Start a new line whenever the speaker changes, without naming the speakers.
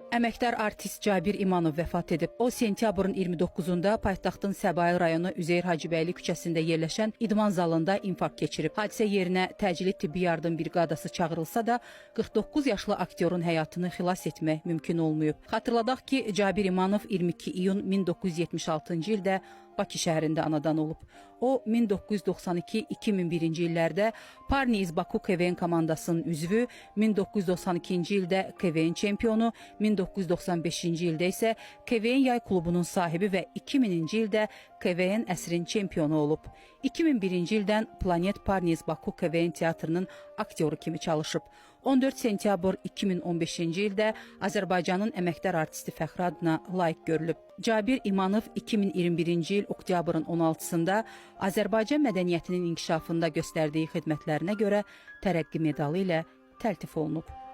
Əməkdar artist Cabir İmanov vəfat edib. O sentyabrın 29-da paytaxtın Səbail rayonu Üzeyir Hacıbəyli küçəsində yerləşən idman zalında infarkt keçirib. Hadisə yerinə təcili tibbi yardım briqadası çağırılsa da 49 yaşlı aktyorun həyatını xilas etmək mümkün olmayıb. Xatırladaq ki, Cabir İmanov 22 iyun 1976-cı ildə Bakı şəhərində anadan olub. O 1992-2001-ci illərdə Parni iz Baku KVN komandasının üzvü, 1992-ci ildə KVN çempionu, 1995-ci ildə isə KVN Yay klubunun sahibi və 2000-ci ildə KVN əsrin çempionu olub. 2001-ci ildən Planet Parni iz Baku KVN teatrının aktyoru kimi çalışıb. 14 sentyabr 2015-ci ildə Azərbaycanın əməkdar artisti fəxri adına layiq görülüb. Cabir İmanov 2021-ci il oktyabrın 16-sında Azərbaycan mədəniyyətinin inkişafında göstərdiyi xidmətlərinə görə tərəqqi medalı ilə təltif olunub.